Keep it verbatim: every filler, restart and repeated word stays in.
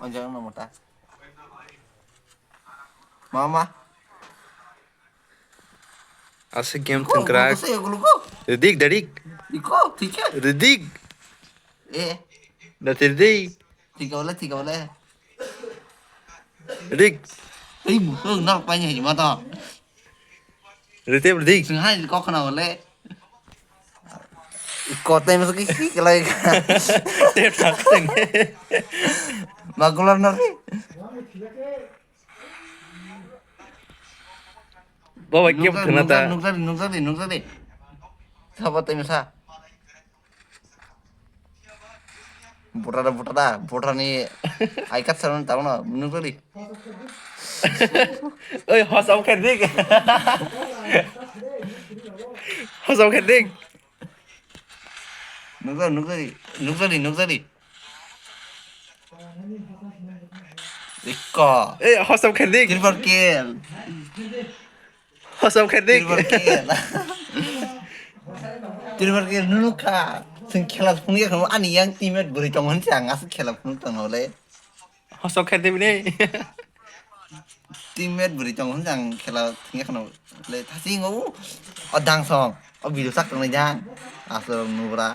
Onjang no mata. Mama. Ase game tengkrak. Iko, iko, iko. Redik, dedik. Iko, thik khe. Redik. Eh. Da redik. Thik wale, thik wale. Redik. Ei, musuk, nal paine hai mata. Redik, redik. Sing hai kok khna wale. Kote masa ki ki kelai. Tep tak teng. Magular na ri. Baba, game thwngna ta. Nukjadi, nukjadi, nukjadi. Sabo tei masa. Butara, butara, butara ni I card sana tamo na, nukjadi. Oi, hosam khendik. Hosam khendik. Nukjadi, nukjadi, nukjadi, nukjadi. Ikko. Eh, hosam khendik. Triple kill. Hosam khendik. Triple kill. Triple kill nunu kha. Sing khela phunukya khamo ani yang teammate bwrwi tongo hinse ang aswk khela phunuk tongno le. Hosok khe tebini. Teammate bwrwi tongo hinjang khela thwngya kheno le thasing o, o dangsong o video sak tongnai jang aswk nubra.